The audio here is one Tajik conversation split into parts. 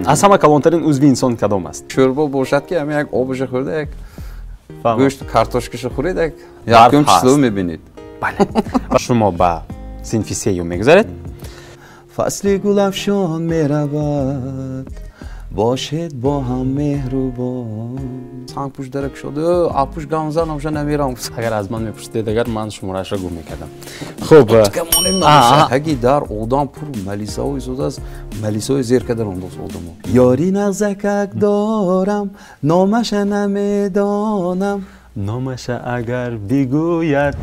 Аз ҳама калонтарин узви инсон кадом аст? Шӯрбо бошад, ки ҳамин як обаша хӯрда, як гӯшту картошкаша хӯред, як якум число мебинед. Бале. Шумо ба синфи сеюм мегузаред. Фасли гулафшон меравад, бошед бо ҳам меҳрубон. Сангпӯш дара кушода, апӯш гамзан оша намерам. Агар аз ман мепурсидед, агар ман шумораашро гум мекардам. Хуб, таги дар одам пур малисаҳо истодааст, малисаҳои зер карда рондост одамо. Ёри нағзакак дорам, номаша намедонам. Номаша агар бигӯяд.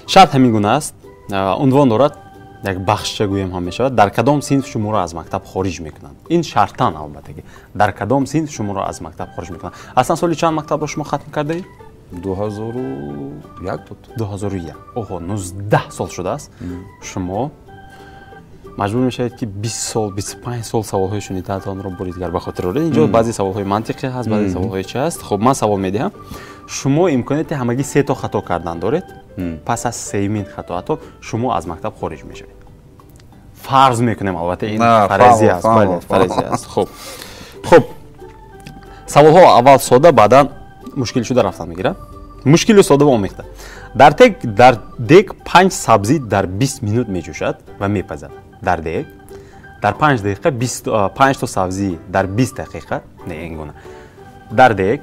Шарт ҳамин гуна аст. Унвон дорад, як бахшча гӯем ҳам мешавад. Дар кадом синф шуморо аз мактаб хориҷ мекунанд? Ин шартан, албатта, ки дар кадом синф шуморо аз мактаб хориҷ мекунанд. Аслан соли чанд мактабро шумо хатм кардаед? 2001 буд. 2001. Оҳо, 19 сол шудааст. Шумо маҷбур мешавед, ки 20 сол, 25 сол саволҳои шунидаатонро бори дигар ба хотир оред. Инҷо баъзе саволҳои мантиқӣ ҳаст, баъзе саволҳои чи ҳаст. Хуб, ман савол медиҳам. Шумо имконияти ҳамагӣ се то хато кардан доред. Пас аз сеюмин хатоатон шумо аз мактаб хориҷ мешавед. Фарз мекунем, албатта, ин фарзӣ аст. Бале, фарзӣ аст. Хуб, хуб, саволҳо аввал сода, баъдан мушкил шуда рафтан мегирад. Мушкилу сода ва омехта. Дар дег панҷ сабзӣ дар 20 минут меҷӯшад ва мепазад. Дар дег дар 5 дақиқа панҷ то сабзӣ дар 20 дақиқа, не, ин гуна. Дар дег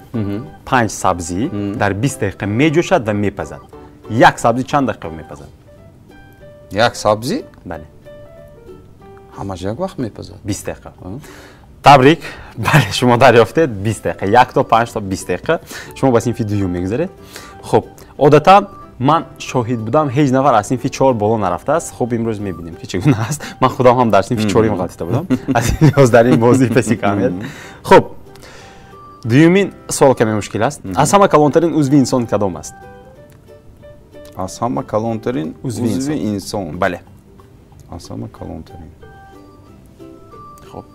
панҷ сабзӣ дар 20 дақиқа меҷӯшад ва мепазад. Як сабзӣ чанд дақиқа мепазад? Як сабзӣ? Бале. Ҳамаш як вақт мепазад? 20 дақиқа. Табрик, бале, шумо дарёфтед 20 дақиқа. Як то панҷ то 20 дақиқа. Шумо ба синфи дуюм мегузаред. Хуб, одатан ман шоҳид будам, ҳеҷ нафар аз синфи чор боло нарафтааст. Хуб, имрӯз мебинем, ки чӣ гуна аст. Ман худам ҳам дар синфи чорим ғалтида будам. Аз ин лиҳоз дар ин бозии паси камер. Хуб, дуюмин суол каме мушкил аст. Аз ҳама калонтарин узви инсон кадом аст? Аз ҳама калонтарин узви инсон? Бале. Аз ҳама калонтарин. Хуб.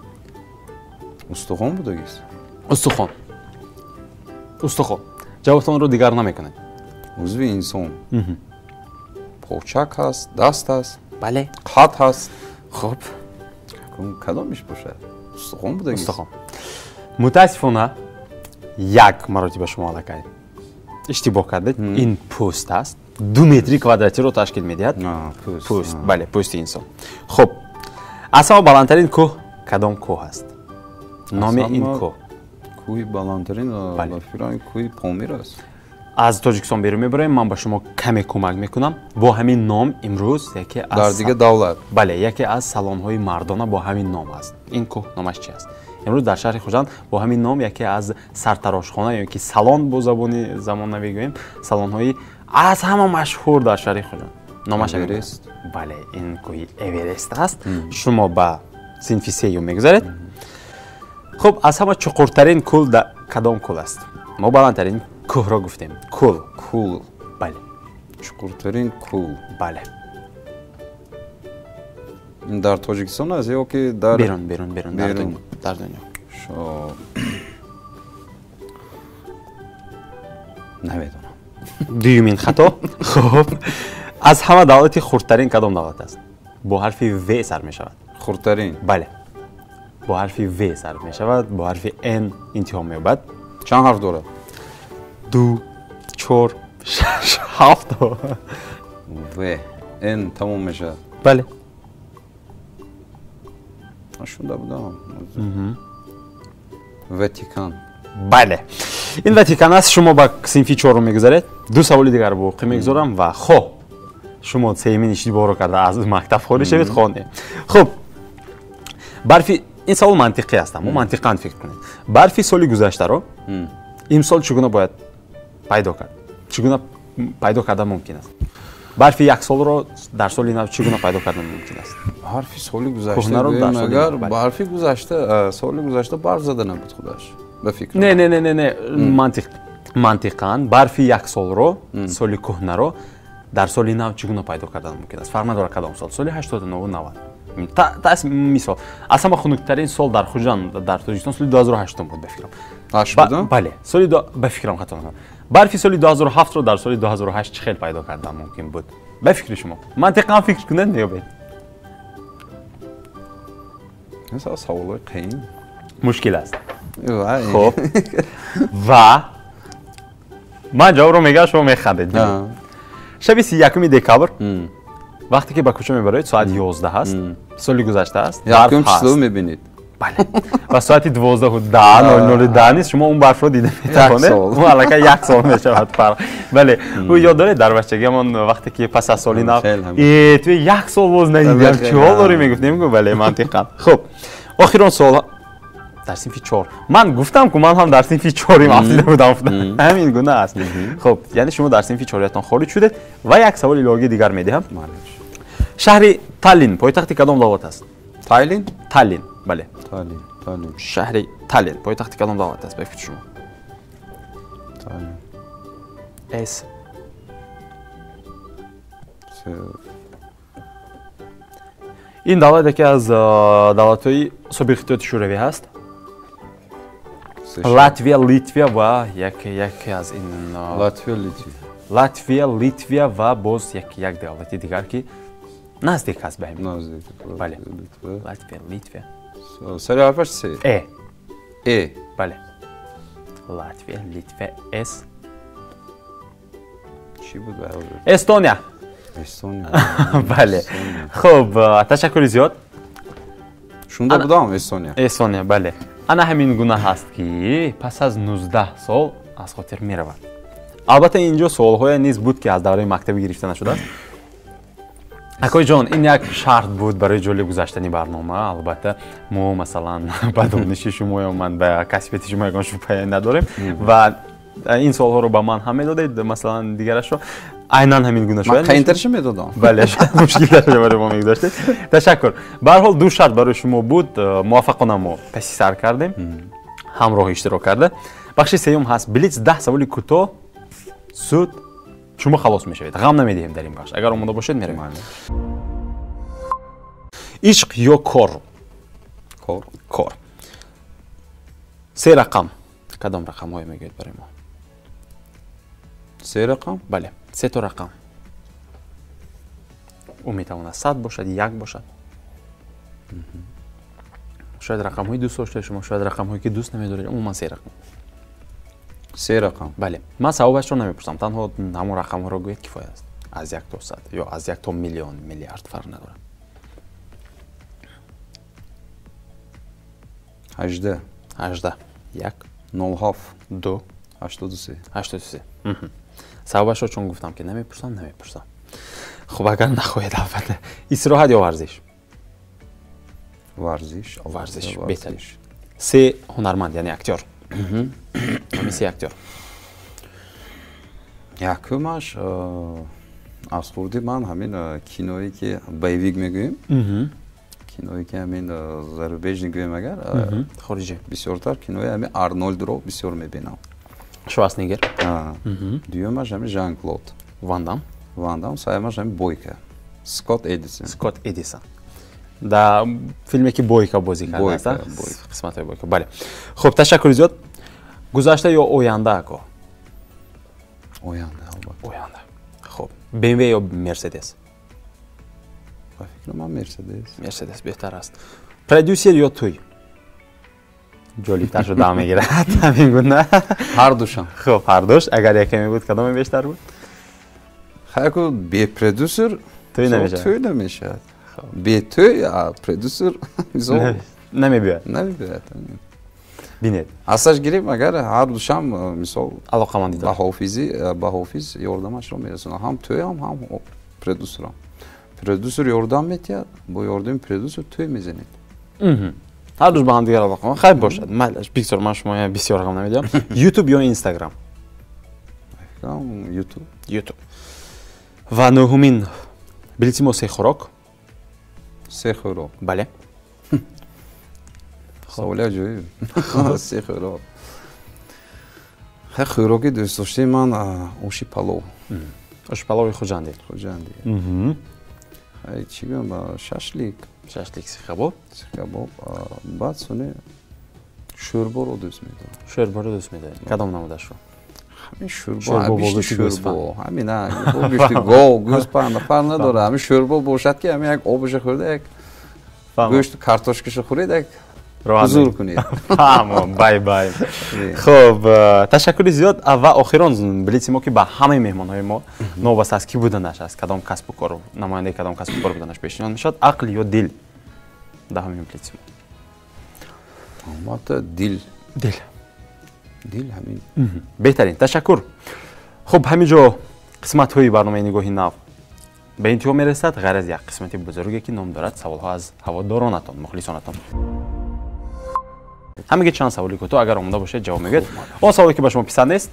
Устухон будагист? Устухон. Устухон. Ҷавобтонро дигар намекунед. Узви инсон. Почак ҳаст, даст ҳаст. Бале. Қад ҳаст. Хуб. Кадомиш бошад? Устухон будагист? Устухон. Мутаассифона, як маротиба шумо аллакай иштибоҳ кардед. Ин пӯст аст. 2 метри квадратиро ташкил медиҳад. Пӯст, бале, пӯсти инсон. Хуб, аз ҳама баландтарин кӯҳ кадом кӯҳ аст? Номи ин кӯҳ. Кӯҳи баландтарин, ба фикрам, кӯҳи Помир аст. Аз Тоҷикистон берун мебароем, ман ба шумо каме кӯмак мекунам. Бо ҳамин ном имрӯз яке аз дар дигар давлат. Бале, яке аз салонҳои мардона бо ҳамин ном аст. Ин кӯҳ номаш чи аст? Имрӯз дар шаҳри Хуҷанд бо ҳамин ном яке аз сартарошхона ё ки салон, бо забони замонавӣ гӯем, салонҳои аз ҳама машҳур дар шаҳри Хуҷанд. Номаш Эверест. Бале, ин кӯҳи Эверест аст. Шумо ба синфи сеюм мегузаред. Хуб, аз ҳама чуқуртарин кӯл кадом кӯл аст? Мо баландтарин кӯҳро гуфтем. Кӯл. Кӯл. Бале. Чуқуртарин кӯл. Бале. Ин дар Тоҷикистон аст ё ки дар берун, берун, берун, дар дунё. Намедонам. Дуюмин хато. Хуб, аз ҳама давлати хурдтарин кадом давлат аст? Бо ҳарфи В сар мешавад. Хурдтарин? Бале, бо ҳарфи В сар мешавад, бо ҳарфи Н интиҳо меёбад. Чанд ҳарф дорад? Ду, чор, шаш, ҳафт. В, Н тамом мешавад. Бале. Шунда будам. Ватикан. Бале, ин Ватикан аст. Шумо ба синфи чорум мегузаред. Ду саволи дигар боқӣ мегузорам ва хоҳ шумо сеюмин иштибоҳро карда аз мактаб хориҷ шавед, хоҳ не. Хуб, барфи, ин савол мантиқӣ аст, аммо мантиқан фикр кунед. Барфи соли гузаштаро имсол чӣ гуна бояд пайдо кард? Чӣ гуна пайдо кардан мумкин аст? Барфи як солро дар соли нав чӣ гуна пайдо кардан мумкин аст? Барфи соли гузашта, агар барфи гузашта, соли гузашта барф зада набуд худаш, ба фикр. Не, не, не, не, не, мантиқ, мантиқан барфи як солро, соли кӯҳнаро дар соли нав чӣ гуна пайдо кардан мумкин аст? Фарқ надорад кадом сол, соли 89, 90. Мисол, аз ҳама хунуктарин сол дар Хуҷанд, дар Тоҷикистон соли 2008 буд, ба фикрам. Ҳашт буд? Бале, соли, ба фикрам, хато накунам. Барфи соли 2007-ро дар соли 2008 чӣ хел пайдо кардан мумкин буд? Ба фикри шумо. Мантиқан фикр кунед, меёбед. Саволҳои қиин. Мушкил аст. Хуб. Ва ман ҷавобро мегӯям, шумо механдед. Шаби 31 декабр вақте ки ба кӯча мебароед, соат 11 аст, соли гузашта аст. Якум число мебинед. Бале. Ва соати 12:00 низ шумо он барфро дида метавонед. Он аллакай як сол мешавад фарқ. Бале. Ӯ ёд доред дар бачагиамон вақте ки пас аз соли нав ту як сол боз надидам, чӣ ҳол дорӣ мегуфтем, гу бале, мантиқан. Хуб. Охирон суол дар синфи 4. Ман гуфтам ку ман ҳам дар синфи 4 афтида будам. Ҳамин гуна аст. Хуб, яъне шумо дар синфи 4-ятон хориҷ шудед ва як саволи иловагии дигар медиҳам. Шаҳри Таллин пойтахти кадом давлат аст? Тайлин? Таллин, бале. Таллин, Таллин. Шаҳри Таллин пойтахти кадом давлат аст ба фикри шумо? Таллин. С. Ин давлат яке аз давлатҳои собиқ Иттиҳоди Шӯравӣ ҳаст. Латвия, Литвия ва яке аз ин Латвия, Литвия. Латвия, Литвия ва боз як давлати дигар ки наздик аст ба ҳам. Наздик. Бале. Латвия, Литвия. Сари ҳарфаш С. Э. Э. Бале. Латвия, Литвия, С. Чӣ буд? Эстония. Эстония. Бале. Хуб, ташаккури зиёд. Шунда будам Эстония. Эстония, бале. Ана ҳамин гуна ҳаст ки пас аз 19 сол аз хотир меравад. Албатта инҷо суолҳое низ буд ки аз давраи мактабӣ гирифта нашудааст. Акои ҷон, ин як шарт буд барои ҷолиб гузаштани барнома. Албатта мо масалан ба дониши шумо ё ман ба касбияти шумо ягон шубҳае надорем ва ин суолҳоро ба ман ҳам медодед, масалан дигарашро айнан ҳамин гуна шояд. Ман қийинтарашро медодам. Бале, шояд мушкилтарашро барои мо мегузоштед. Ташаккур. Ба ҳар ҳол ду шарт барои шумо буд, муваффақона мо паси сар кардем, ҳамроҳ иштирок карда. Бахши сеюм ҳаст блиц, 10 саволи кӯтоҳ, зуд шумо халос мешавед. Ғам намедиҳем дар ин бахш. Агар омода бошед, меравем. Ишқ ё кор? Кор. Кор. Се рақам. Кадом рақамҳое мегӯед барои мо? Се рақам? Бале, се то рақам. Ӯ метавонад 100 бошад, 1 бошад. Шояд рақамҳои дӯст доштаи шумо, шояд рақамҳое ки дӯст намедоред. Умуман се рақам. Се рақам? Бале. Ман савобашро намепурсам, танҳо ҳамон рақамҳоро гӯед кифоя аст. Аз 1 то 100 ё аз 1 то миллион, миллиард фарқ надорад. 18. 18. 1. 07. 2. 83. 83. Савобашро чун гуфтам ки намепурсам, намепурсам. Хуб, агар нахоҳед албатта. Истироҳат ё варзиш? Варзиш. Варзиш беҳтар. Се ҳунарманд, яъне актёр. Ҳамин се актёр. Якумаш аз хурдӣ ман ҳамин киное ки боевик мегӯем, киное ки ҳамин зарубежный гӯем агар, хориҷӣ, бисёртар кинои ҳамин Арнольдро бисёр мебинам. Шварценеггер. Дуюмаш ҳамин Жан-Клод Ван Дам. Ван Дам, сеюмаш ҳамин Бойка. Скотт Эдисон. Скотт Эдисон. Да филме ки Бойка бозӣ кардааст, қисматҳои Бойка. Бале. Хуб, ташаккури зиёд. Гузашта ё оянда ако? Оянда, албатта. Оянда. Хуб, BMW ё Mercedes? Ба фикрам ман Mercedes. Mercedes беҳтар аст. Продюсер ё тӯй? Ҷолибтар шуда мегирад ҳамин гуна. Ҳардушам. Хуб, ҳардуш. Агар яке мебуд, кадоме бештар буд? Хайку бе продюсер тӯй намешавад. Тӯй намешавад. Бе тӯй, а продюсер намебиёяд. Намебиёяд. Бинед. Асаш гирем агар ҳардушам мисол алоқамандӣ дорад. Ба ҳофизӣ ёрдамашро мерасонад. Ҳам тӯям, ҳам продюсерам. Продюсер ёрдам метиҳад, бо ёрдами продюсер тӯй мезанед. Ҳардуш ба ҳамдигар алоқаманд. Хайр бошад, майлаш, бисёр ман шумо бисёр ғам намедиҳам. YouTube ё Instagram? YouTube. YouTube. Ва нӯҳумин билети мо се хӯрок. Се хӯрок. Бале. Саволи аҷоиб. Се хӯрок. Хай хӯроки дӯстдоштаи ман оши палов. Оши палови Хуҷандӣ. Хуҷандӣ. Хай чӣ гӯям, шашлик. Шашлик, сихкабоб. Сихкабоб. Баъд сони шӯрборо дӯст медорам. Шӯрборо дӯст медоред. Кадом намудашро? Ҳамин шӯрбо, гӯшти шӯрбо. Ҳамин гӯшти гов, гӯспанд, фарқ надорад. Ҳамин шӯрбо бошад ки ҳамин як обаша хӯрда як Гӯшту картошкаша хӯред, як ҳузур кунед. Фаҳмом, бай бай. Хуб, ташаккури зиёд. Ва охирон блитси мо, ки ба ҳамаи меҳмонҳои мо, новобаста аз кӣ буданаш, аз кадом касбу кор, намояндаи кадом касбу кор буданаш, пешниҳод мешавад: ақл ё дил? Даҳумин блитси мо. Албатта, дил. Дил. Дил, ҳамин. Беҳтарин, ташаккур. Хуб, ҳамин ҷо қисматҳои барномаи «Нигоҳи нав» ба интиҳо мерасад, ғайр аз як қисмати бузурге, ки ном дорад «Саволҳо аз ҳаводоронатон, мухлисонатон». Ҳамаги чанд саволи кӯтоҳ, агар омода бошед, ҷавоб мегӯед. Он саволе, ки ба шумо писанд нест,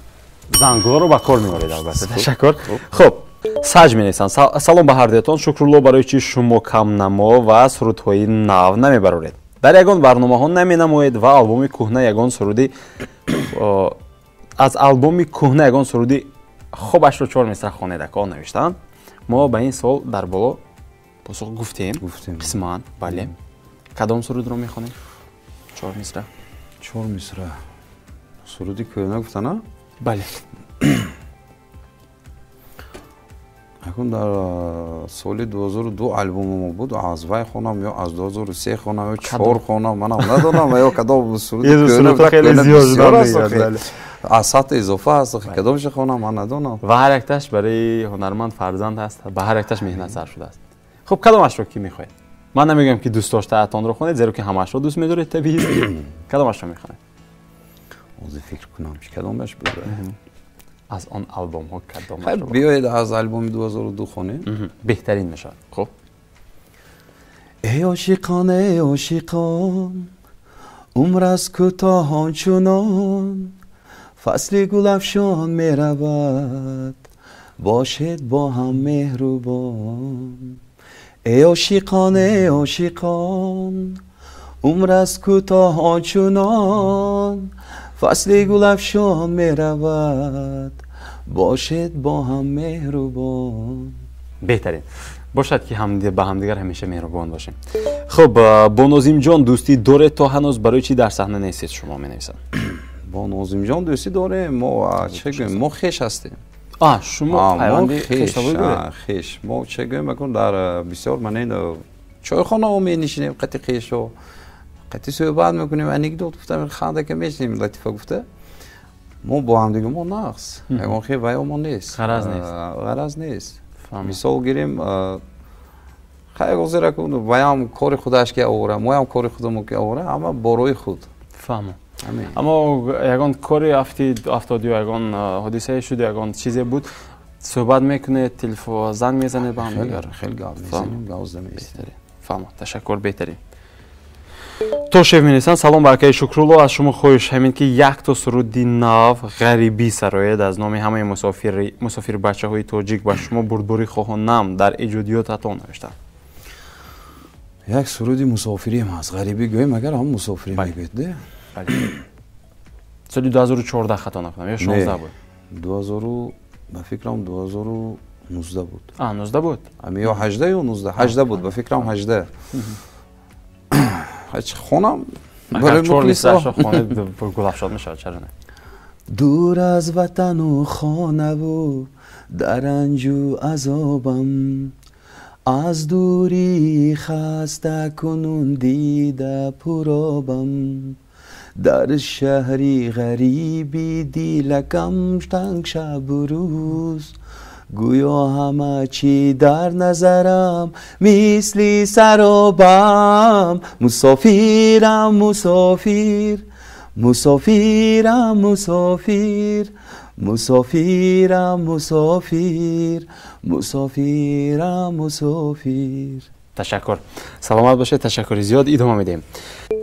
зангулоро ба кор меоред, албатта. Ташаккур. Хуб, саҷ менависанд: «Салом ба ҳардуятон. Шукрулло, барои чӣ шумо камнамо ва сурудҳои нав намебароред, дар ягон барномаҳо наменамоед ва албоми кӯҳна ягон суруди аз албоми кӯҳна ягон суруди хубашро чор мисра хонед, ако?» Навиштаанд. Мо ба ин савол дар боло посух гуфтем қисман, бале. Кадом сурудро мехонем, чор мисра? Чор мисра суруди кӯҳна гуфтана? Бале. Акун дар соли 2002 албоми мо буд, аз вай хонам ё аз 2003 хонам ё чор хонам, манам надонам, ё кадом суруди кӯҳна, аз сатҳ изофа аст, кадомша хонам, ман надонам. Ва ҳар якташ барои ҳунарманд фарзанд аст, ба ҳар якташ меҳнат сарф шудааст. Хуб, кадомашро ки мехоҳед? Ман намегӯям, ки дӯст доштаатонро хонед, зеро ки ҳамаашро дӯст медоред, табиист. Кадомашро мехонед? Ҳозир фикр кунам, чи кадомаш буд аз он албомҳо, кадомашро? Хайр, биёед, аз албоми 2002 хонем. Беҳтарин мешавад. Хуб. Эй ошиқон, эй ошиқон, умр аз кӯтоҳ ончунон фасли гулафшон меравад, бошед бо ҳам меҳрубон. Эй ошиқон, эй ошиқон, умр аз кӯтоҳ ончунон фасли гулафшон меравад, бошед бо ҳам меҳрубон. Беҳтарин бошад, ки ба ҳамдигар ҳамеша меҳрубон бошем. Хуб, бо Нозимҷон дӯстӣ доред то ҳанӯз? Барои чӣ дар саҳна нестед шумо, менависанд. Бо Нозимҷон дӯстӣ дорем мо, чӣ гӯем, мо хеш ҳастем. Шумо пайванди хешовандӣ доред? Хеш. Мо, чӣ гӯем, акун дар бисёр манен чойхонаҳо менишинем, қати хешо қати суҳбат мекунем, анекдот гуфта, ханда ка мешинем, латифа гуфта. Мо бо ҳамдига мо нақс, ягон хел ваё мо нест. Ғараз нест. Ғараз нест. Мисол гирем, хайр, ҳозир акун ваям кори худаш ки овора, моям кори худамо ки овора, ҳама борои худ. Фаҳмам. Аммо ягон кори афтод ё ягон ҳодисае шуд, ягон чизе буд, суҳбат мекунед, телефон занг мезанед ба ҳамдигар? Хеле гап мезанем, гап мезанем. Фаҳмам, ташаккур, беҳтарин. Тошев менависанд: «Салом ба акаи Шукрулло, аз шумо хоҳиш ҳамин, ки якто суруди нав ғарибӣ сароед. Аз номи ҳамаи мусофирбачаҳои тоҷик ба шумо бурдборӣ хоҳонам дар эҷодиётатон», навиштанд. Як суруди мусофириам ҳаст, ғарибӣ гӯем, агар ҳам мусофирӣ мегӯед, де? Соли 2014, хато накунам, ё 16 буд? 2000, ба фикрам, 2019 буд. 19 буд? Ё 18 ё 19, 18 буд, ба фикрам, 18. Ҳеч хонам. Агар чор мисраашро хонед, гулафшод мешавад, чаро не? Дур аз ватану хонаву дар ранҷу азобам, аз дурӣ хаста кунун дида пуробам, дар шаҳри ғарибӣ дилакам танг шабу рӯз, гӯё ҳама чӣ дар назарам мисли саробам. Мусофирам, мусофир, мусофирам, мусофир, мусофирам, мусофир, мусофирам, мусофир. Ташаккур, саломат бошед, ташаккури зиёд. Идома медиҳем.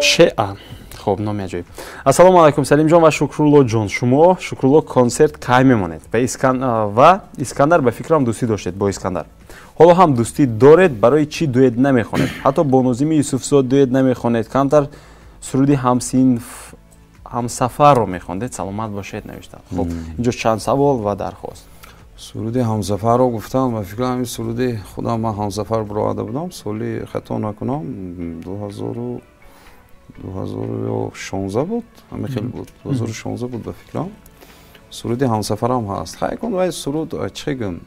Шеа, хуб, номи аҷоиб. Ассалому алайкум, Салимҷон ва Шукруллоҷон. Шумо, Шукрулло, консерт кай мемонед? Ва Искандар, ба фикрам, дӯстӣ доштед бо Искандар, ҳоло ҳам дӯстӣ доред? Барои чӣ дуэт намехонед? Ҳатто бо Нозими Юсуфзод дуэт намехонед? Камтар суруди ҳамсинф, ҳамсафарро мехондед. Саломат бошед, навиштанд. Хуб, инҷо чанд савол ва дархост. Суруди ҳамсафарро гуфтам, ба фикрам, ҳамин суруди худам ман ҳамсафар бароварда будам, соли, хато накунам, 2016 буд, ҳамин хел буд, 2016 буд, ба фикрам. Суруди ҳамсафарам ҳаст. Хай кун, вай суруд, чӣ гӯм,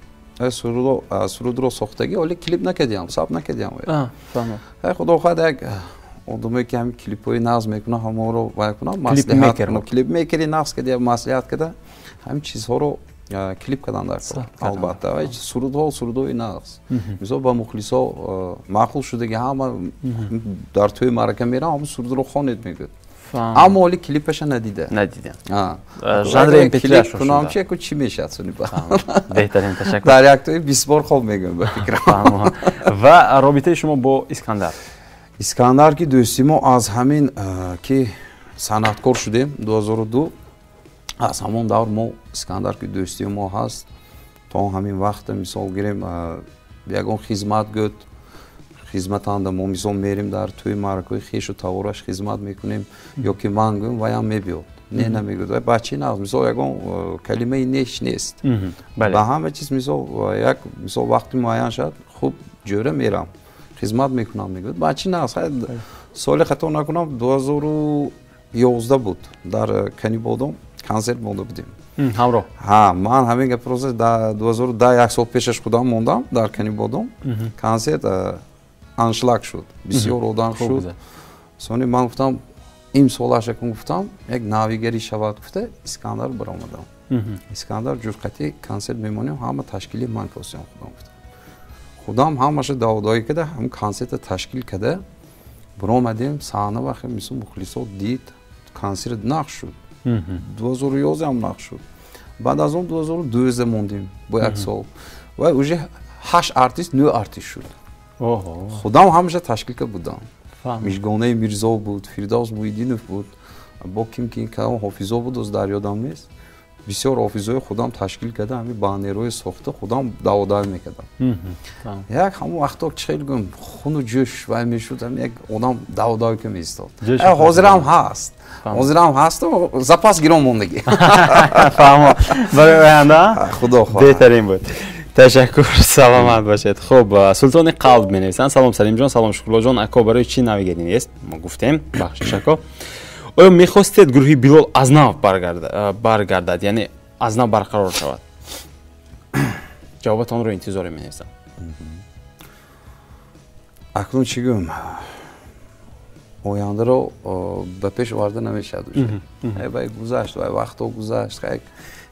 Сурудро сохтагӣ, оле клип накардиам, сабт накардиам. Худо хоҳад як одамое ки ҳамин клипҳои нағз мекунанд, ҳамонро вай кунам, маслиҳат кунам. Клипмейкери нағз кардия, маслиҳат карда, ҳамин чизҳоро клип кардан дар кор. Албатта, сурудҳо сурудҳои нағз. Мисол ба мухлисо маъқул шудаги ҳама дар тӯи маърака мераванд, ҳамон сурудро хонед мегӯяд. Аммо оли клипаша надида. Надида. Жанри MP3 кунам чи яку чӣ мешавад суни ба. Беҳтарин, ташаккур. Дар як тӯи 20 бор хоб мегӯям ба фикрам. Ва робитаи шумо бо Искандар? Искандар ки дӯсти мо аз ҳамин ки санъаткор шудем 2002, аз ҳамон давр мо Искандар ки дӯсти мо ҳаст то ҳамин вақта, мисол гирем, ягон хизмат гӯд, хизматанда мо мисол мерем дар тӯи маъракаҳои хешу тавораш хизмат мекунем, ё ки ман гӯем, ваям мебиёд. Не намегӯяд, вай бачаи нағз, мисол ягон калимаи неш нест. Ба ҳама чиз мисол як мисол вақти муайян шавад, хуб ҷӯра мерам, хизмат мекунам, мегӯяд. Бачаи нағз. Соли хато накунам 2011 буд, дар Канибодом консерт монда будем. Ҳамроҳ? Ҳа, ман ҳамин гапро 2010 як сол пешаш худам мондам дар Канибодом. Консерт аншлаг шуд, бисёр одам шуд. Сони ман гуфтам, имсолаш якун гуфтам, як навигарӣ шавад гуфта, Искандар баромадам. Искандар ҷурқати консерт мемонем, ҳама ташкили ман косиям худам гуфтам. Худам ҳамаша даводоӣ карда, ҳам консерта ташкил карда, баромадем, саҳна вақте мисол мухлисо дид, консерт нақш шуд. 2011 ҳам нақш шуд. Баъд аз он 2012 мондем бо як сол. Ва уже 8 артист, 9 артист шуд. Худам ҳамаша ташкил карда будам. Мижгонаи Мирзо буд, Фирдавс Муҳиддинов буд, бо ким ки кадом ҳофизо буд, оз дар ёдам нест. Бисёр ҳофизои худам ташкил карда, ҳамин баннерҳои сохта худам даводавӣ мекардам. Як ҳамон вақто чӣ хел гӯям, хуну ҷӯш вай мешуд, ҳамин як одам даводавӣ ка меистод. Ҳозирам ҳаст. Ҳозирам ҳаст, запас гирон мондагӣ. Фаҳмо. Барои оянда? Худо хоҳад. Беҳтарин буд. Ташаккур, саломат бошед. Хуб, Султони қалб менависанд. Салом Салимҷон, салом Шукруллоҷон. Ако барои чӣ навигарӣ нест? Мо гуфтем, бахшиш ако. Оё мехостед гурӯҳи Билол аз нав баргардад, яъне аз нав барқарор шавад? Ҷавобатонро интизоре менависам. Акнун чӣ гӯям? Ояндаро ба пеш оварда намешавад. Вай гузашт, вай вақтҳо гузашт,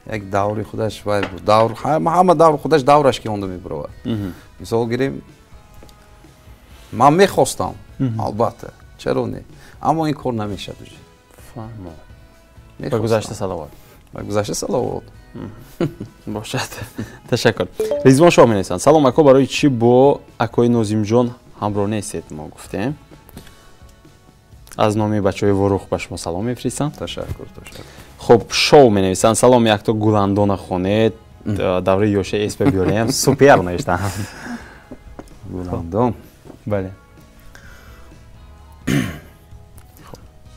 як даври худаш вай буд. Давр, ҳама давр худаш давраш ки онда мебаровад. Мисол гирем, ман мехостам, албатта, чаро не? Аммо ин кор намешавад уже. Фаҳмо. Ба гузашта салавот. Ба гузашта салавот. Бошад. Ташаккур. Ризвон шоҳ менависанд. Салом ако, барои чӣ бо акои Нозимҷон ҳамроҳ нестед? Мо гуфтем. Аз номи бачаҳои Ворух ба шумо салом мефиристам. Ташаккур, ташаккур. Хуб, шоу менависанд. Салом, якто гуландона хонед, давраи ёша эспа биёрем. Супер навиштанд. Гуландон. Бале.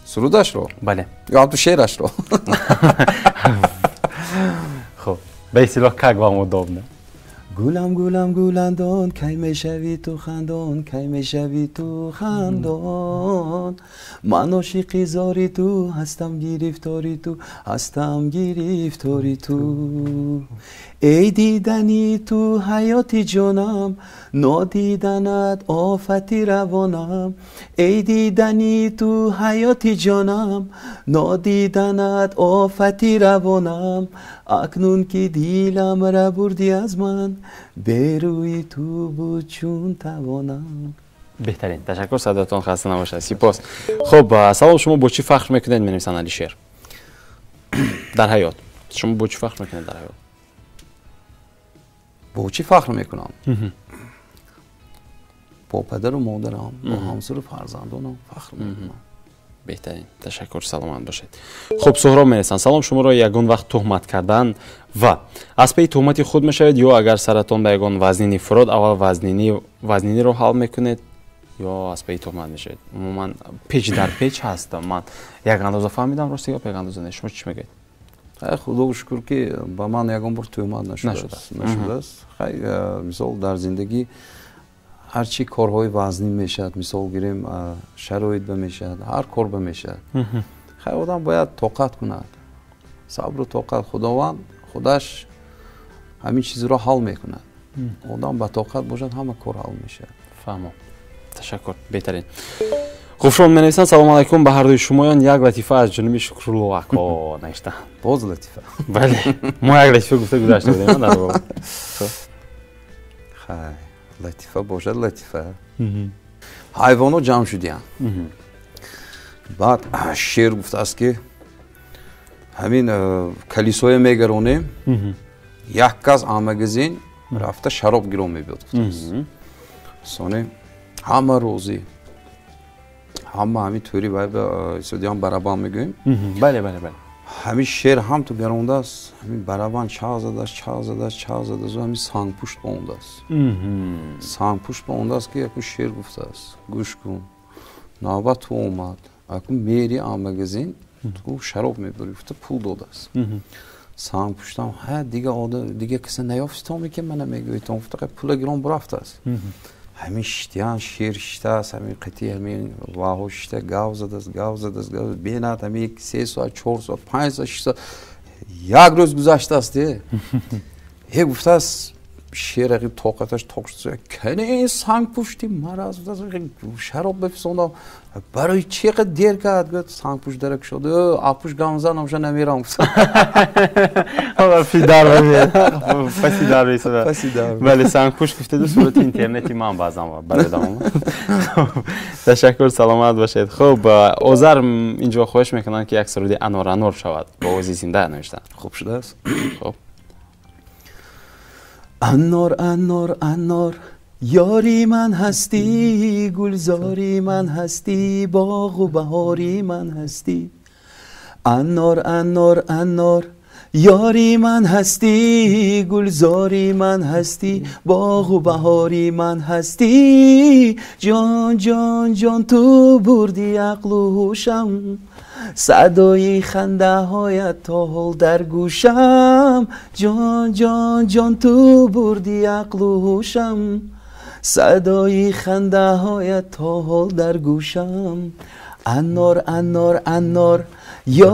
Сурудашро? Бале. Ё ҳамту шеърашро? Хуб, ба истилоҳ как вам удобно. Гулам, гулам, гуландон, кай мешавӣ ту хандон, кай мешавӣ ту хандон. Ман ошиқи зори ту ҳастам, гирифтори ту ҳастам, гирифтори ту. Эй дидани ту ҳаёти ҷонам, нодиданат офати равонам. Эй дидани ту ҳаёти ҷонам, нодиданат офати равонам. Акнун ки дилам ра бурдӣ аз ман, берӯи ту буд чун тавонам. Беҳтарин, ташаккур, садоятон хаста набошад. Сипос. Хуб, салом, шумо бо чӣ фахр мекунед, менависанд Алишер? Дар ҳаёт. Шумо бо чӣ фахр мекунед дар ҳаёт? Бо чӣ фахр мекунам? Бо падару модарам, бо ҳамсару фарзандонам фахр мекунам. Беҳтарин, ташаккур, саломат бошед. Хуб, Суҳроб менависанд. Салом, шуморо ягон вақт туҳмат кардан ва аз паи туҳмати худ мешавед ё агар саратон ба ягон вазнинӣ фурод, аввал вазниниро ҳал мекунед ё аз паи туҳмат мешавед? Умуман печ дар печ ҳаст. Ман як андоза фаҳмидам, рости гап, як андоза не. Шумо чӣ мегӯед? Худо шукр ки ба ман ягон бор туҳмат нашудааст. Хай, мисол дар зиндагӣ ҳар чӣ корҳои вазнин мешавад, мисол гирем, шароит ба мешавад, ҳар кор ба мешавад. Хай, одам бояд тоқат кунад. Сабру тоқат, Худованд худаш ҳамин чизро ҳал мекунад. Одам ба тоқат бошад, ҳама кор ҳал мешавад. Фаҳмо, ташаккур, беҳтарин. Ғуфрон менависанд: салому алайкум ба ҳардуи шумоён, як латифа аз ҷониби Шукрулло ако навиштаанд. Боз латифа? Бале, мо як латифа гуфта гузашта будем дар воқеъ. Хай, латифа бошад латифа. Ҳайвонҳо ҷамъ шудиянд. Баъд шер гуфтааст, ки ҳамин калисоя мегаронем, як кас магазин рафта шароб гирон мебиёд, гуфтааст. Сони ҳама розӣ, ҳама ҳамин тӯри вай исодиам барабан мегӯем. Бале, бале, бале. Ҳамин шер ҳам ту гарондааст, ҳамин барабан чағ задааст, чағ задааст, чағ задааст, ҳамин сангпушт баондааст. Сангпушт баондааст, ки яку шер гуфтааст: гӯш кун, навбат ту омад, аку мери магазин, ту шароб мебарӣ, гуфта пул додааст. Сангпуштам ҳа дига дига киса наёфтитоме, ки мана мегӯитон, гуфта пула гирон бурафтааст. Ҳамин шитиян, шер шитааст, ҳамин қити ҳамин ваҳо шита гав задааст, гав задааст, гав бенад, ҳамин 3 соат, 4 соат, 5 соат, 6 соат, як рӯз гузаштааст. Е гуфтааст шер, ақи тоқаташ тоқ шуд, кане сангпушти мараз, шароб бифисондам, барои чи қад дер кард? Гуфт сангпушт дара кушод: апуш гамзан оша намерам. Паси дар месада. Бале, сангпушт гуфтеду сурати интернети ман баъзан бародам омад. Ташаккур, саломат бошед. Хуб, Озар инҷо хоҳиш мекунанд, ки як суруди «Анор, анор» шавад бо овози зинда навиштанд. Хуб шудааст. Хуб. Анор, анор, анор, ёри ман ҳастӣ, гулзори ман ҳастӣ, боғу баҳори ман ҳастӣ. Анор, анор, анор, ёри ман ҳастӣ, гулзори ман ҳастӣ, боғу баҳори ман ҳастӣ. Ҷон, ҷон, ҷон, ту бурди ақлу ҳушам, садои хандаҳоят то ҳол дар гӯшам. Ҷон, ҷон, ҷон, ту бурди ақлу ҳушам, садои хандаҳоят то ҳол дар гӯшам. Анор, анор, анор,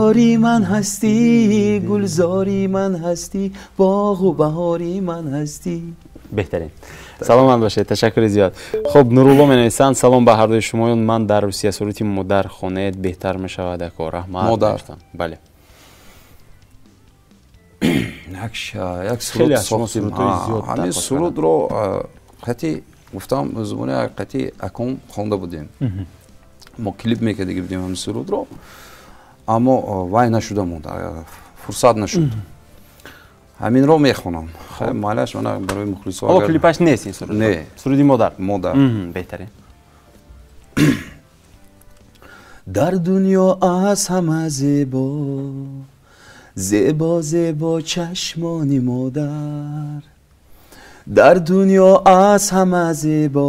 ёри ман ҳастӣ, гулзори ман ҳастӣ, боғу баҳори ман ҳастӣ. Беҳтарин, саломат бошед, ташаккури зиёд. Хуб, Нурулло менависанд: салом ба ҳардуи шумоён, ман дар Русия, суруди «Модар» хонед, беҳтар мешавад, ако, раҳмат. Модар. Бале. Як суруд сохтем. Ҳамин сурудро қати гуфтам, забони қати аком хонда будем, мо клип мекардаги будем ҳамин сурудро, аммо вай нашуда монд, фурсат нашуд. Ҳаминро мехонам, майлаш, мана барои мухлисо. Ҳоло клипаш нест ин суруд? Не. Суруди «Модар». «Модар». Беҳтарин. Дар дунё аз ҳама зебо, зебо, зебо чашмони модар. Дар дунё аз ҳама зебо,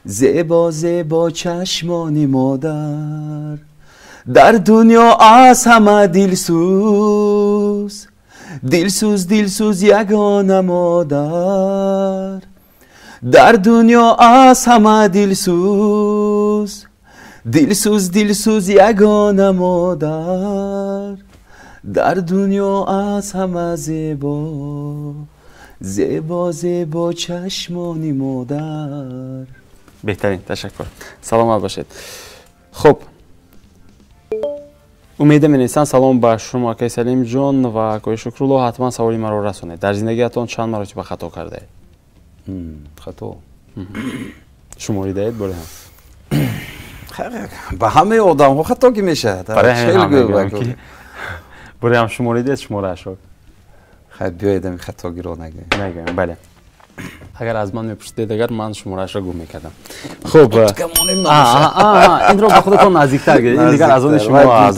зебо, зебо чашмони модар. Дар дунё аз ҳама дилсӯз, дилсӯз, дилсӯз ягона модар. Дар дунё аз ҳама дилсӯз, дилсӯз, дилсӯз ягона модар. Дар дунё аз ҳама зебо, зебо, зебо чашмони модар. Беҳтарин, ташаккур, саломат бошед. Хуб, Умеда менависанд: салом ба шумо, акаи Салимҷон ва акои Шукрулло, ҳатман саволи маро расонед, дар зиндагиатон чанд маротиба хато кардаед? Хато? Шуморидаед боре ҳам? Ба ҳамаи одамҳо хатогӣ мешавад. Боре ҳам шуморидаед шумораашро? Хай, биёед, ами хатогиро нагӯем. Нагӯем, бале. Агар аз ман мепурсидед, агар ман шумораашро гум мекардам. Хуб, инро ба худатон наздиктар гиред, ин дигар аз они шумо аст.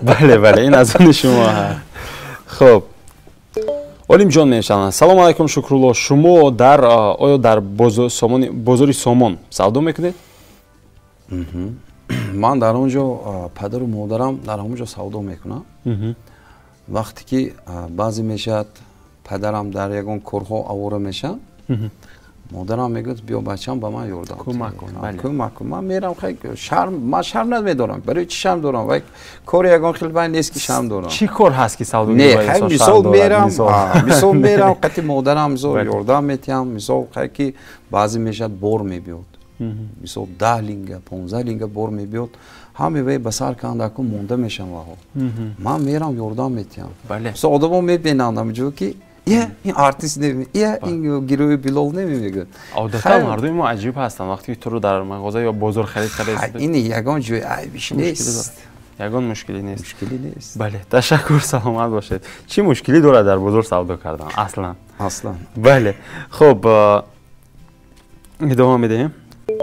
Бале, бале, ин аз они шумо. Хуб, Олимҷон менависанд: салому алайкум, Шукрулло, шумо дар оё дар бозори Сомон савдо мекунед? Ман дар он ҷо, падару модарам дар ҳамон ҷо савдо мекунам. Вақте ки баъзе мешавад, падарам дар ягон корҳо авора мешаванд. Модарам мегӯяд, биё бачам, ба ман ёрдам кӯмак кун. Кӯмак кун. Ман мерам, хай шарм, ман шарм намедорам. Барои чӣ шарм дорам? Вай кори ягон хел вай нест, ки шарм дорам. Чӣ кор ҳаст, ки савдогар Не, хай мисол мерам, мисол мерам, қати модарам мисол ёрдам метиҳам. Мисол хай ки баъзе мешавад, бор мебиёд. Мисол 10 линга, 15 линга бор мебиёд. Ҳаме вай ба сар кандаку монда мешавам ваҳо. Ман мерам, ёрдам метиҳам. Мисол одамо мебинанд ҳамҷо, ки ия, ин артист неми, ия, ин герой Билол неми, мегӯяд. Одатан мардуми мо аҷиб ҳастанд. Вақте ки туро дар мағоза ё бозор харид карда, ин ягон ҷои айбиш нест. Ягон мушкилӣ нест. Мушкилӣ нест. Бале, ташаккур, саломат бошед. Чӣ мушкилӣ дорад дар бозор савдо кардан аслан? Аслан. Бале, хуб, идома медиҳем.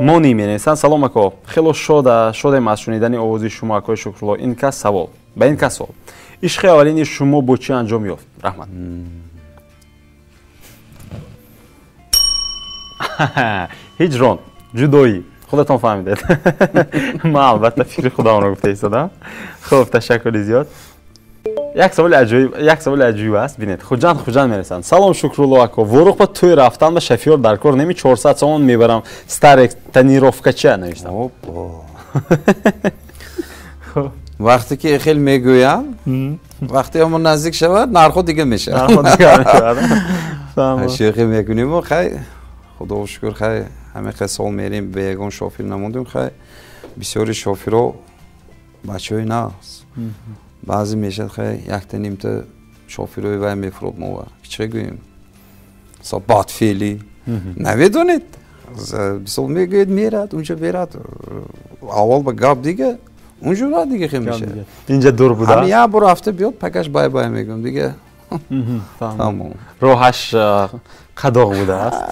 Мони менависанд: салом, ако, хело шодем аз шунидани овози шумо, акои Шукрулло. Ин кас савол ба ин кас савол: ишқи аввалини шумо бо чӣ анҷом ёфт? Раҳмат. Ҳиҷрон, ҷудоӣ, худатон фаҳмидед. Ман албатта фикри худамро гуфта истодам. Хуб, ташаккури зиёд. Як саволи аҷоиб, як саволи аҷоиб аст. Бинед, Хуҷанд мерасанд: салом, Шукрулло ако, Ворух ба тӯй рафтан ба шофёр дар кор неми, 400 сомон мебарам, старек тонировкача навиштам. Вақте ки хел мегӯянд, вақте ҳамон наздик шавад, нархҳо дига мешавад. Шӯхӣ мекунему, хай, худо шукр, хай ҳамин сол мерем, бе ягон шофир намондем. Хай, бисёри шофирҳо бачаҳои нағз. Баъзе мешавад, хай, якта нимта шофирҳои вай мефурод мова, чӣ гӯем, бадфеълӣ, намедонед, мисол мегӯед, мерад унҷо, мерад аввал ба гап дига, унҷо ра дига хел мешавад. Инҷа дур буда. Ҳами як бор рафта биёд, пакаш бай бай мегӯям дига. Роҳаш қадоғ будааст,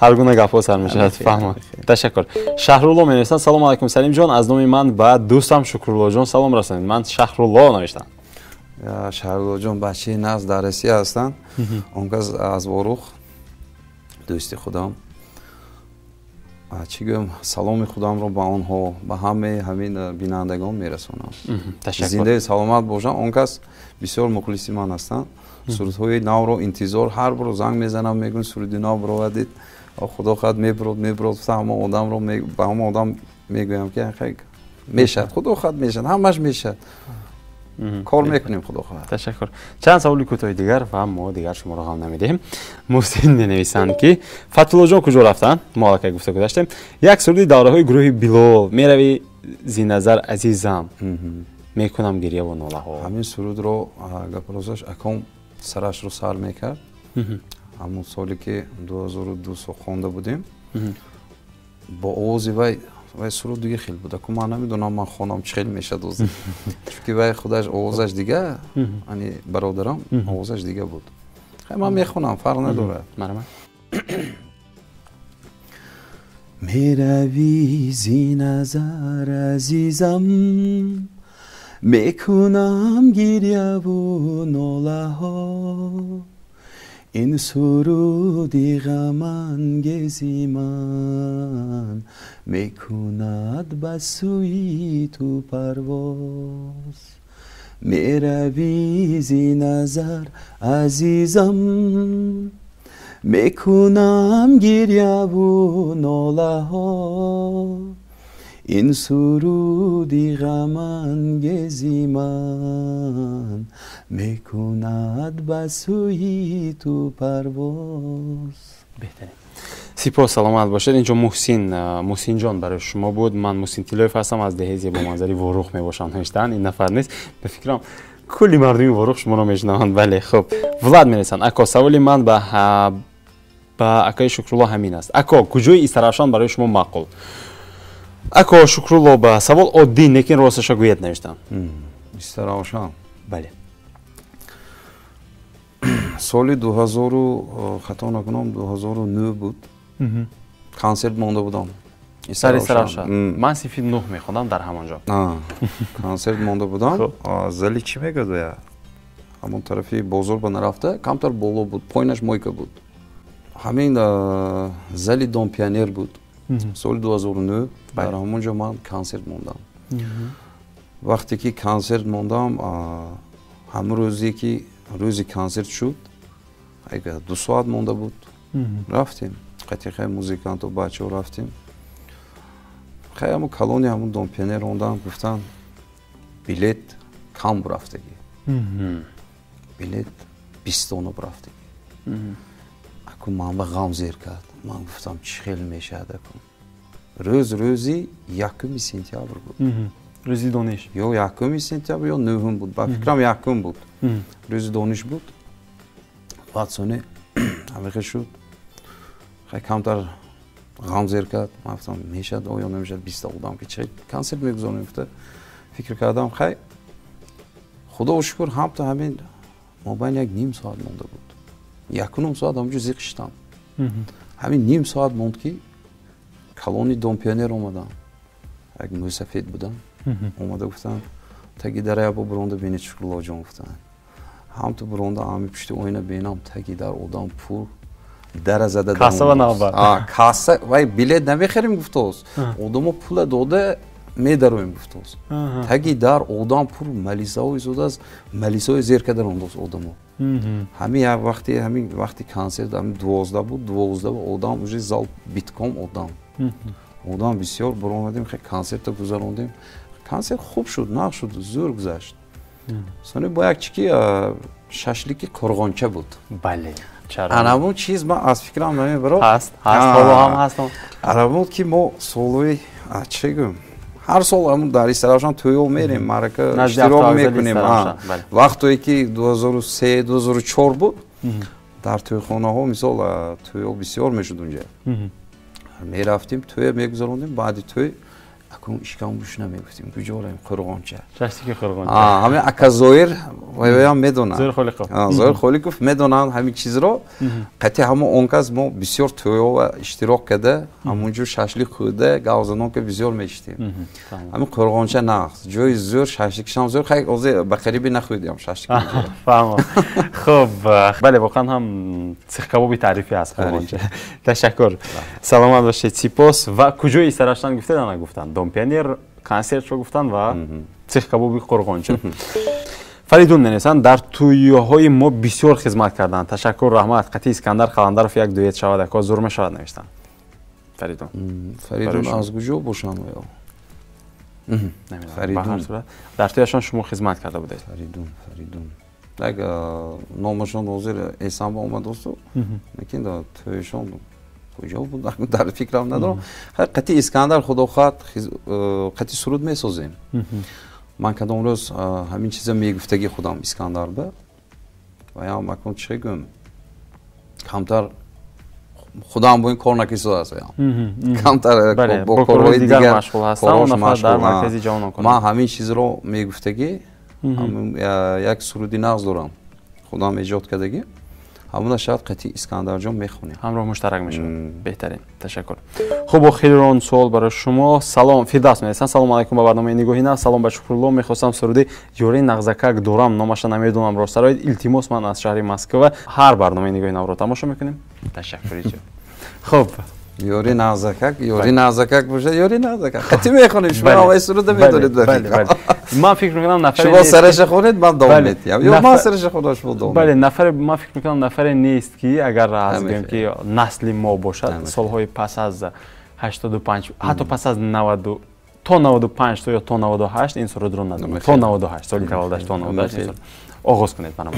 ҳар гуна гапҳо сар мешавад. Фаҳмам, ташаккур. Шаҳрулло менависанд: салому алайкум, Салимҷон, аз номи ман ба дӯстам Шукруллоҷон салом расонед. Ман Шаҳрулло навиштам. Шаҳруллоҷон бачаи нағз, дар Россия ҳастанд. Он кас аз Ворух, дӯсти худам. Чӣ гӯям, саломи худамро ба онҳо, ба ҳамаи ҳамин бинандагон мерасонам. Зиндаи саломат бошанд. Он кас бисёр мухлиси ман ҳастанд. Сурудҳои навро интизор, ҳар бор занг мезанам, мегӯям, суруди нав бировардед. Худо хоҳад, мебирод, мебирод. Ҳама одамро, ба ҳама одам мегӯям, ки мешавад, худо хоҳад, мешавад, ҳамаш мешавад, кор мекунем, худо хоҳад. Ташаккур. Чанд саволи кӯтоҳи дигар ва мо дигар шуморо ғам намедиҳем. Муҳсин менависанд, ки Фатуллоҷон куҷо рафтанд? Мо аллакай гуфта гузаштем. Як суруди давраҳои гурӯҳи Билол: меравӣ зи назар, азизам, мекунам гиряву нолаҳо. Ҳамин сурудро, гапрозаш, аком сарашро сар мекард. Ҳамон соле ки 2002 хонда будем бо овози вай, вай суруд дига хел буд. Аку ман намедонам, ман хонам чӣ хел мешад оз, чунки вай худаш овозаш дига, ани бародарам овозаш дига буд. Хай, ман мехонам, фарқ надорад. Меравӣ зи назар, азизам, мекунам гиряву нолаҳо, ин суруди ғамангези ман мекунад ба сӯи ту парвоз. Меравӣ зи назар, азизам, мекунам гиряву нолаҳо, ин суруди ғамангези ман мекунад ба сӯи ту парвоз. Беҳтарин, сипос, саломат бошед. Инҷо Муҳсин, Муҳсинҷон, барои шумо буд. Ман Муҳсин Тиллоев ҳастам, аз деҳаи зебоманзари Ворух мебошам, навиштаанд. Ин нафар нест, ба фикрам, кулли мардуми Ворух шуморо мешунаванд. Бале, хуб, Влад менависанд: ако, саволи ман ба акаи Шукрулло ҳамин аст. Ако, куҷои Истаравшан барои шумо маъқул? Ако Шукрулло, ба савол оддӣ, лекин росташа гӯед, навиштам. Истаравшан? Бале. Соли 2000, хато накунам, 2009 буд, консерт монда будам. Дар Истаравшан ман синфи нӯҳ мехондам дар ҳамон ҷо. Консерт монда будам. Зали чӣ мегӯяд, я ҳамон тарафи бозор ба нарафта, камтар боло буд, поинаш мойка буд, ҳамин зали Дом Пионер буд. Соли 2009 дар ҳамон ҷо ман консерт мондам. Вақте ки консерт мондам, ҳамон рӯзе ки рӯзи консерт шуд, 2 соат монда буд, рафтем. Қати хай музиканту бачаҳо рафтем. Хай ҳамун калони ҳамун Дом пионер ондан гуфтан, билет кам бурафтагӣ. Билет 20 дона бурафтагӣ. Акун ман ба ғам зер кард. Ман гуфтам, чӣ хел мешавад акун. Рӯзи 1 сентябр буд. Рӯзи дониш. Ё 1 сентябр, ё 9-ум буд. Ба фикрам, 1-ум буд. Рӯзи дониш буд. Баъд соне ҳамихел шуд. Хай камтар ғам зер кард. Ман гуфтам, мешавад оё намешавад, 20-та одам ки чӣ консерт мегузаронем гуфта фикр кардам. Хай, худо шукр, ҳамта ҳамин мобайн як ним соат монда буд. 1.5 соат ҳамҷо зиқ шиштам. Ҳамин ним соат монд, ки калони Дом пионер омадам. Як мӯйсафед будам. Омада гуфтанд, таги дара ябо буронда бинед, Шукруллоҷон, гуфтанд. Ҳамту буронда ҳами пушти оина бинам, таги дар одам пур, дара зада. Касса ва навбат. Касса вай билет намехарем гуфтост. Одамо пула дода медароем гуфтост. Таги дар одам пур, малисаҳо истодааст, малисаҳои зер карда рондост одамо. Ҳамин як вақти, ҳамин вақти консерт ҳамин 12 буд, 12 одам, уже зал битком одам. Одам бисёр буромадем, хе консерта гузарондем. Консерт хуб шуд, нағз шуд, зӯр гузашт. Сони бо як чи ки шашлики Қурғонча буд. Бале. Анамун чиз ман аз фикрам намебарам. Ҳаст, ҳаст, ҳоло ҳам ҳаст. Анамун ки мо солҳои, чӣ гӯем, ҳар сол ҳамун дар Истаравшан тӯё мерем, маърака иштирок мекунем. Вақтое ки 2003, 2004 буд, дар тӯйхонаҳо, мисол, тӯё бисёр мешуд, унҷа мерафтем, тӯя мегузарондем. Баъди тӯй акун ишкам гӯш намегуфтем, куҷо равем? Қурғонча. Шашлики Қурғонча. Ҳамин ака Зоир ваям медонад. Зоир Холиқов. Зоир Холиқов медонанд ҳамин чизро. Қатъи ҳамон он кас мо бисёр тӯёва иштирок карда, ҳамунҷо шашлик хӯрда, гавзанон ка бисёр мешитем. Ҳамин Қурғонча нағз ҷои зӯр, шашликшам зӯр. Хай, ҳозир ба қарибӣ нахӯрдиам шашлик. Фаҳмам. Хуб, бале, воқеан ҳам сихкабоби таърифӣ аст Қурғонча. Ташаккур, саломат бошед, сипос. Ва куҷои Истаравшан гуфтед, ана гуфтанд Дом пионер, консертро гуфтанд ва цехкабоби Қурғонча. Фаридун менависанд, дар тӯйҳои мо бисёр хизмат карданд, ташаккур, раҳмат. Қатъи Искандар Қаландаров як дуэт шавад, ако, зур мешавад, навиштанд Фаридун. Фаридун аз куҷо бошанд ё? Фаридун дар тӯяшон шумо хизмат карда будед. Фаридун, Фаридун, як номашон ҳозир эсам омадосту, лекин дар тӯяшон куҷо буд, дар фикрам надорам. Қатъи Искандар, худо хоҳад, қатъи суруд месозем. Ман кадом рӯз ҳамин чиза мегуфтаги худам Искандар ба ваям, акун чӣ гӯм, камтар худам бо ин кор накисодааст, камтар бо корҳои дигар. Ман ҳамин чизро мегуфтагӣ, як суруди нағз дорам, худам эҷод кардагӣ, ҳамуна шояд қатъи Искандарҷон мехонем. Ҳамроҳ муштарак мешавад, беҳтарин, ташаккур. Хуб, охирон суол барои шумо. Салом, Фирдавс менависанд: салому алайкум ба барномаи Нигоҳи нав, салом ба Шукрулло. Мехостам суруди ёри нағзакак дорам, номаша намедонам, ро сароид, илтимос. Ман аз шаҳри Москва ҳар барномаи Нигоҳи навро тамошо мекунем. Ташаккури зиёд. Хуб. Ёри нағзакак, ёри нағзакак бошад, ёри нағзакак қатъи мехонем. Шумо ҳамаи суруда медонед, ба фикрам. Ман фикр мекунам, нафаре шумо сараша хонед, ман давом медиҳам, ё ман сараша хонам, шумо давом. Бале, нафаре, ман фикр мекунам, нафаре нест, ки агар аз гӯем, ки насли мо бошад, солҳои пас аз 85, ҳатто пас аз 90, то 95 ё то 98 ин сурудро надонад. То 98, соли таваллудаш то 98. Оғоз кунед, манам.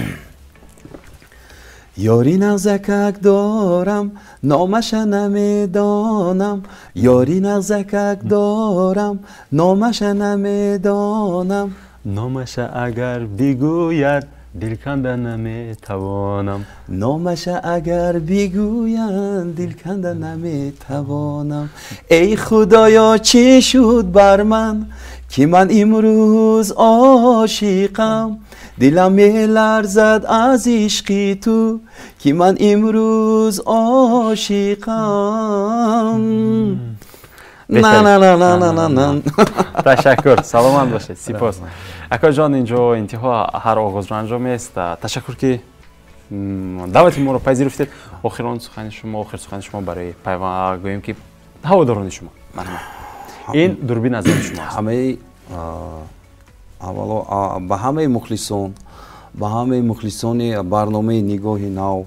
Ёри нағзакак дорам, номаша намедонам. Ёри нағзакак дорам, номаша намедонам. Номаша агар бигӯяд, дилканда наметавонам. Номаша агар бигӯянд, дилканда наметавонам. Эй худоё, чӣ шуд бар ман, ки ман имрӯз ошиқам? Дилам меларзад аз ишқи ту, ки ман имрӯз ошиқам. На. Ташаккур, саломат бошед, сипос, акоҷон. Инҷо интиҳо ҳар оғозро анҷом мест. Ташаккур, ки даъвати моро пазируфтед. Охирон сухани шумо, охир сухани шумо барои гӯем, ки ҳаводорони шумо, ин дурбин аз шумо аст. Ҳамаи аввало ба ҳамаи мухлисон, ба ҳамаи мухлисони барномаи Нигоҳи нав,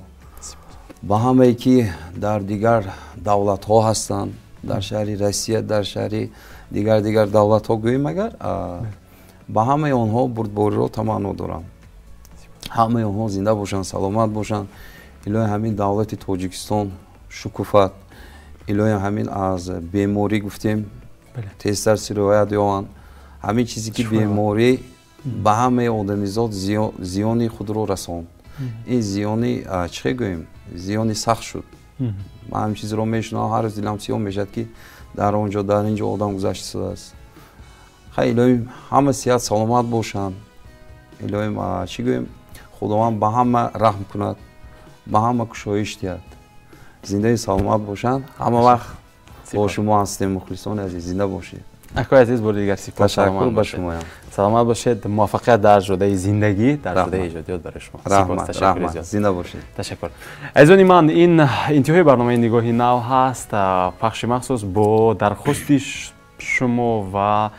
Ба ҳамае ки дар дигар давлатҳо ҳастанд, дар шаҳри Россия, дар шаҳри дигар дигар давлатҳо гӯем агар, ба ҳамаи онҳо бурдбориро таманно дорам. Ҳамаи онҳо зинда бошанд, саломат бошанд. Илоҳи, ҳамин давлати Тоҷикистон шукуфат, илоҳи, ҳамин аз беморӣ гуфтем, тезтар сироят ёбанд. Ҳамин чизе ки беморӣ ба ҳамаи одамизод зиёни худро расонд, ин зиёни чӣ гӯем, зиёни сахт шуд. Ман ҳамин чизро мешунавам, ҳар рӯз дилам сиёҳ мешавад, ки дар он ҷо, дар ин ҷо одам гузашта шудааст. Хай, илоҳим, ҳама сиҳат саломат бошанд. Илоҳим, чӣ гӯем, Худованд ба ҳама раҳм кунад, ба ҳама кушоиш диҳад, зиндаи саломат бошанд. Ҳама вақт бо шумо ҳастем, мухлисони азиз, зинда бошед. Акои азиз, бори дигар сипос. Ташаккур ба шумоям. Саломат бошед, муваффақият дар ҷодаи зиндагӣ, дар ҷодаи эҷодиёт барои шумо. Раҳмат, раҳмат, зинда бошед. Ташаккур. Азизони ман, ин интиҳои барномаи «Нигоҳи нав» ҳаст, пахши махсус бо дархости шумо ва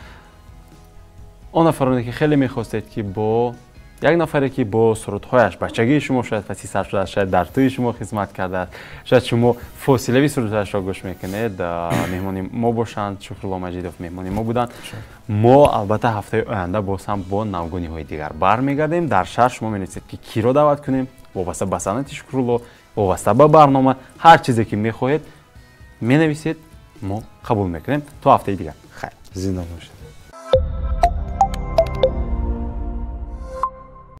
он нафароне ки хеле мехостед, ки бо як нафаре ки бо сурудҳояш бачагии шумо шояд паси сар шудааст, шояд дар тӯи шумо хизмат кардааст, шояд шумо фосилавӣ сурудҳояшро гӯш мекунед, меҳмони мо бошанд. Шукрулло Маҷидов меҳмони мо буданд. Мо албатта ҳафтаи оянда боз ҳам бо навгониҳои дигар бармегардем. Дар шарҳ шумо менависед, ки киро даъват кунем, вобаста ба санъати Шукрулло, вобаста ба барнома, ҳар чизе ки мехоҳед, менависед, мо қабул мекунем. То ҳафтаи дигар, хайр. Зинда бошед.